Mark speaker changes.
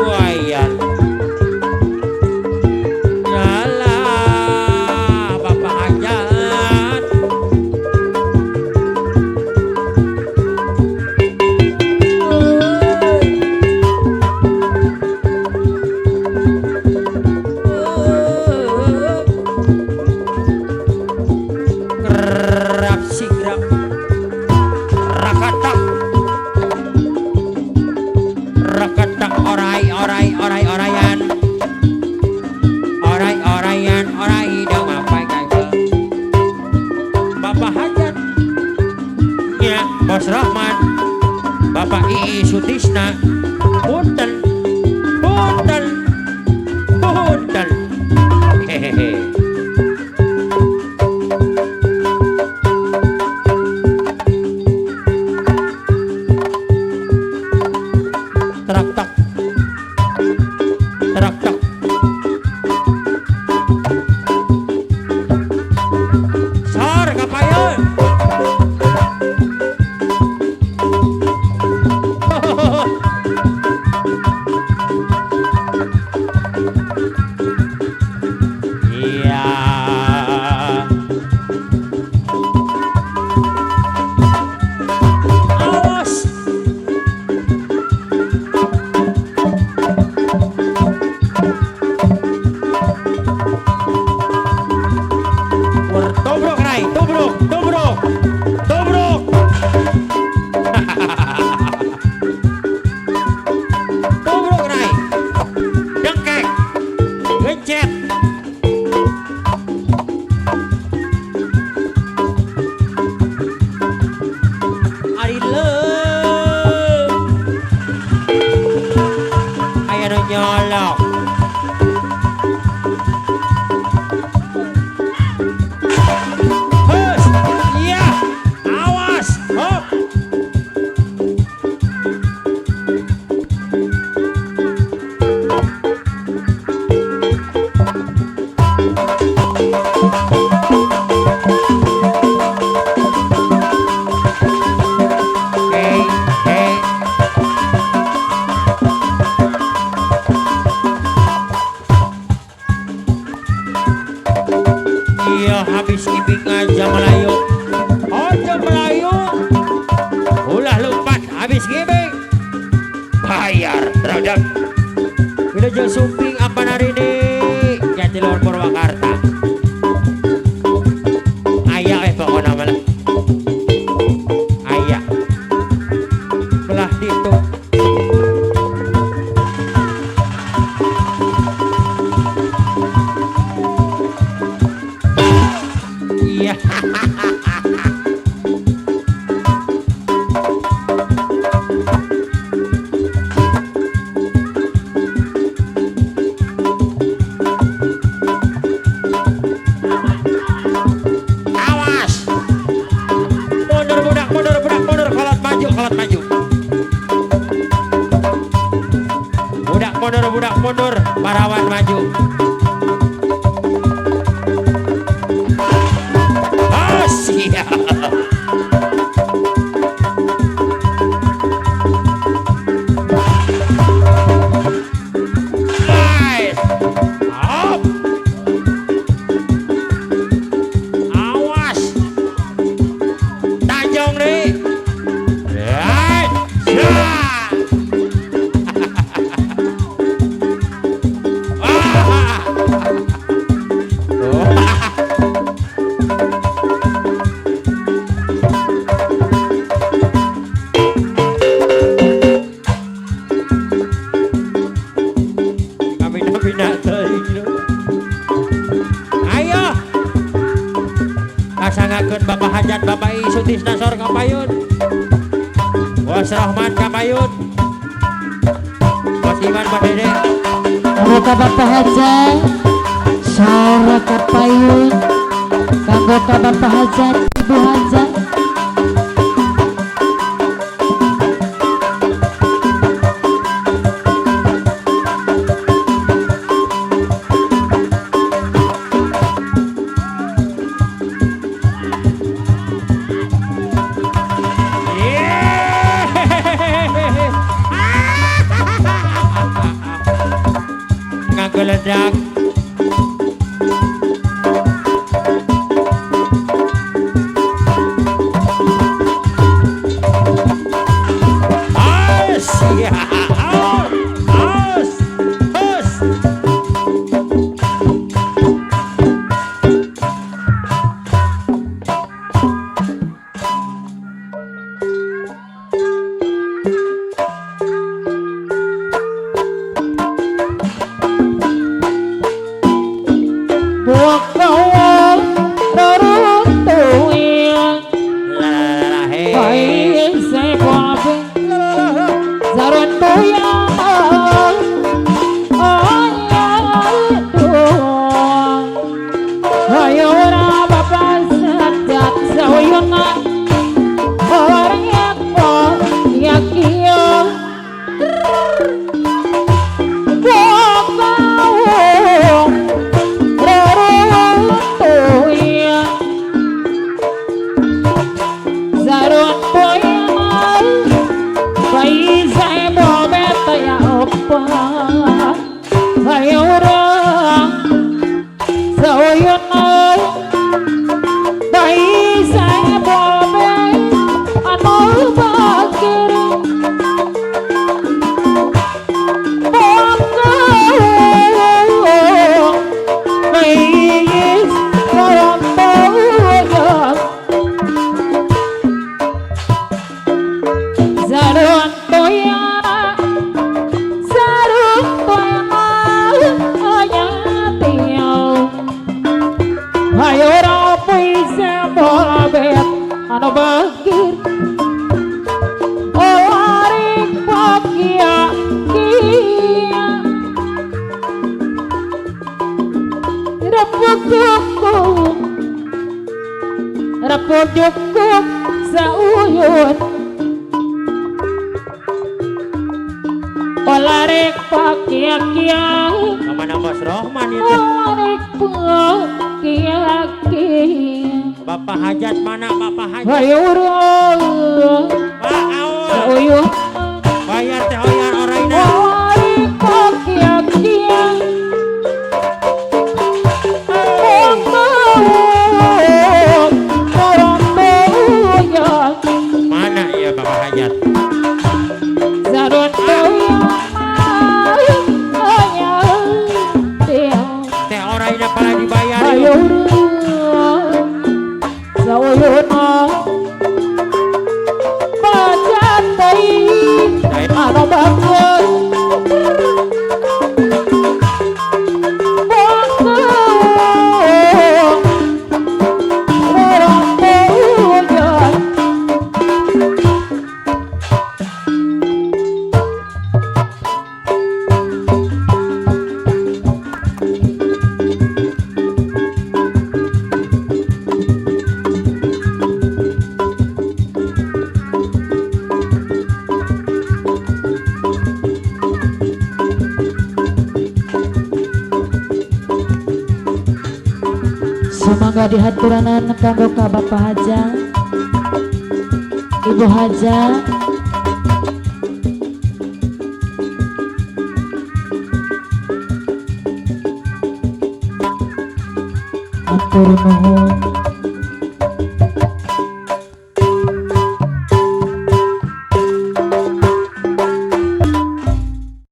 Speaker 1: Wayan. Yalah Bapak Hajat. Kerap sigrap rakatak rakatak orai orai orai orayan orai orayan orai dong apa kayak Bapak Hajat ya Bos Rahman Bapak Ii Sutisna punten punten punten hehehe. Terak tak terak tak sor kapayun. Iya. Awas. Tobrok Rai, tobrok, tobrok, tobrok. Tobrok Rai. Dengkek. Gencet. Ari leuh. Aya nu nyolok. Hus, iya, awas, hop. Hey, hey. Iya habis ibing aja Melayu. Aja Melayu. Ulah lompat habis ngibing. Bayar terhadap. Wilujeng sumping apa hari ini? Jatiluhur Purwakarta. Aya pokona mah. Aya. Belah ditu. Iya. Awas. Mundur budak, mundur budak, mundur kolot maju, kolot maju. Budak mundur, budak mundur, parawan maju. Oh, siap. Nice. Up. Awas. Tanjung nih. Right. Ya. Ah. Oh. Kabina-bina teuing. Ayo. Kasangakeun Bapak Hajat, Bapak I Sutisna sor kapayun. Bos Rahman kapayun. Bos Iwan Pak Dede.
Speaker 2: Kanggo ka Bapak Hajat, sora kapayun. Kanggo ka Bapak Hajat, Ibu Hajat.
Speaker 1: Yeah. Geledak. As ya, as, as.
Speaker 2: Rapojokok sauyun olarek pakia-kia
Speaker 1: Kemana Bos Rohman itu?
Speaker 2: Olarek pakia-kia.
Speaker 1: Bapak Hajat mana Bapak Hajat?
Speaker 2: Ayo urang
Speaker 1: Pak Aul
Speaker 2: sauyun
Speaker 1: bayar teh oyar oraina.
Speaker 2: Olarek pakia-kia.
Speaker 1: Mana ya Bapak Hajat? Teh oraina pala dibayar.
Speaker 2: Ayo Semoga dihaturanan kanggo ka Bapak Haja, Ibu Haja, atur nuhun.